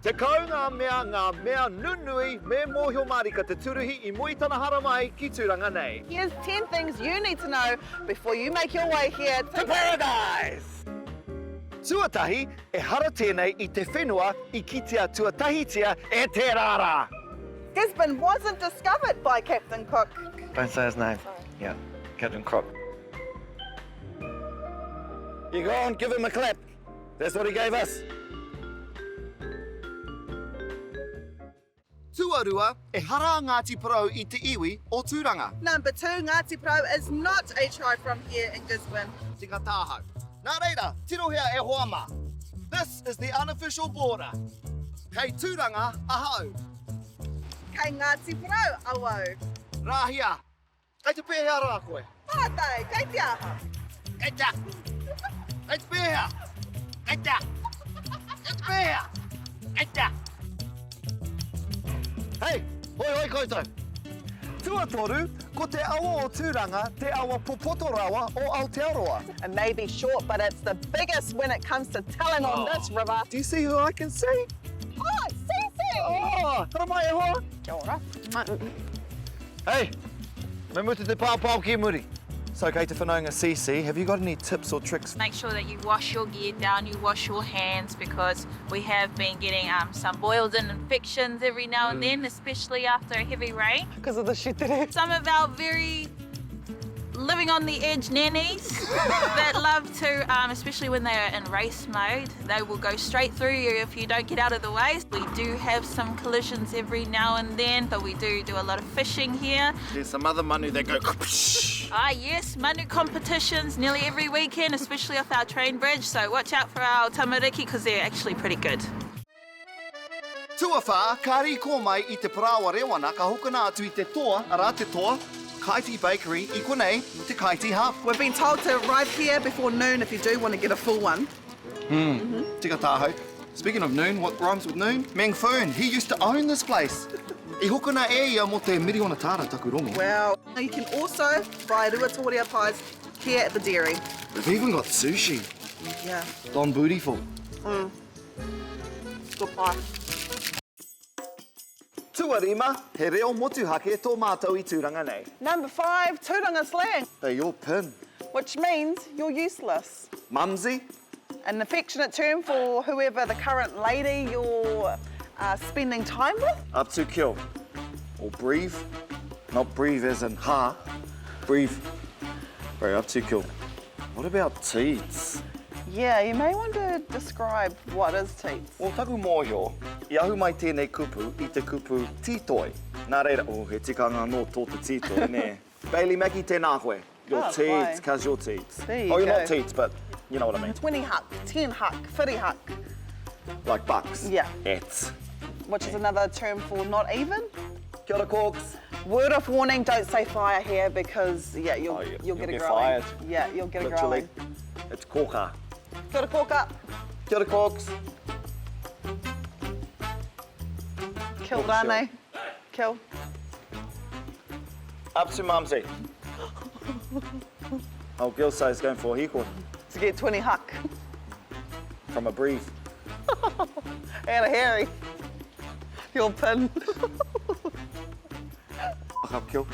Tekau ngā mea, ngā mea nunui me mōhio mārika te tūruhi i mua i tana haramai ki Tūranga nei. Here's 10 things you need to know before you make your way here to paradise! Tuatahi, ehara tēnei i te whenua i kitea tuatahitia e te rārā. Gisborne wasn't discovered by Captain Cook. Don't say his name. Sorry. Yeah, Captain Crook. You go on, give him a clap. That's what he gave us. Tuarua, ehara a Ngāti Porou i te iwi o Tūranga. Number two, Ngāti Porou is not a tribe from here in Gisborne. Tika tāhau. Nā reira, tirohia e hoa mā. This is the unofficial border. Kei Tūranga ahau. Kei Ngāti Porou awau. Rāhia, Kei te pēhea rā koe? Pātai, kei te aha? Kei te aha? Kei te pēhea? Kei te aha? Kei te pēhea? Kei te aha? Hei, hoihoi koutou! Tuatoru, ko te awa o Tūranga te awa popoto rawa o Aotearoa. It may be short but it's the biggest when it comes to telling on this river. Do you see who I can see? Oh, it's Cece! Oh, haramai e hoa! Kia ora. Hey! Me mutu te paopao ki muri. So kei te whanaunga CC, have you got any tips or tricks? Make sure that you wash your gear down, you wash your hands because we have been getting um, some boiled in infections every now and mm. then, especially after a heavy rain. Because of the shitere. Some of our very living on the edge nannies that love to, um, especially when they are in race mode, they will go straight through you if you don't get out of the way. We do have some collisions every now and then, but we do do a lot of fishing here. There's some other manu that go Ah yes, manu competitions nearly every weekend, especially off our train bridge, so watch out for our tamariki because they're actually pretty good. Tuawhā, ka rīko mai i te parāoa rewana ka hokona atu i te toa, arā te toa, Kaiti Bakery i konei, te Kaiti Hub. We've been told to arrive here before noon if you do want to get a full one. Mm. Tika tāhau. Speaking of noon, what rhymes with noon? Meng Foon, he used to own this place. I hokona e ia mō te miriona tāra taku rongo. Wow. You can also buy Ruatoria pies here at the dairy. They've even got sushi. Yeah. Don Bootyful. Mm. Good pie. Tuarima, he reo motuhake tō mātou i Tūranga nei. Number five, Tūranga slang. They're your pin. Which means you're useless. Mumsy. An affectionate term for whoever the current lady you're uh, spending time with. Up to kill. Or breathe. Not breathe as in ha. Breathe. Very up to kill. What about teats? Yeah, you may want to describe what is teats. Well, taku mōhio, i ahu mai tēnei kupu i te kupu tītoi. Nā reira, oh, he tikanga anō tō te tītoi, nē. Bailey Mackie, tēnā koe. Your oh, teats, cause your teats. There you oh, you're go. not teats, but you know what I mean. 20 huck, 10 huck, 50 huck. Like bucks. Yeah. Ets. Which is another term for not even. Kia ora, Corks. Word of warning, don't say fire here because, yeah, you'll, oh, you, you'll, get, you'll a get fired. Yeah, you'll get Literally. a growling. It's kōka. Kia ora, kōka. Kia ora, Corks. Kill rane. Kill. Up to Mumsy. oh, Gil says going for a hiko. To get 20 huck. From a brief. and a hairy. Your pin. Up, kill.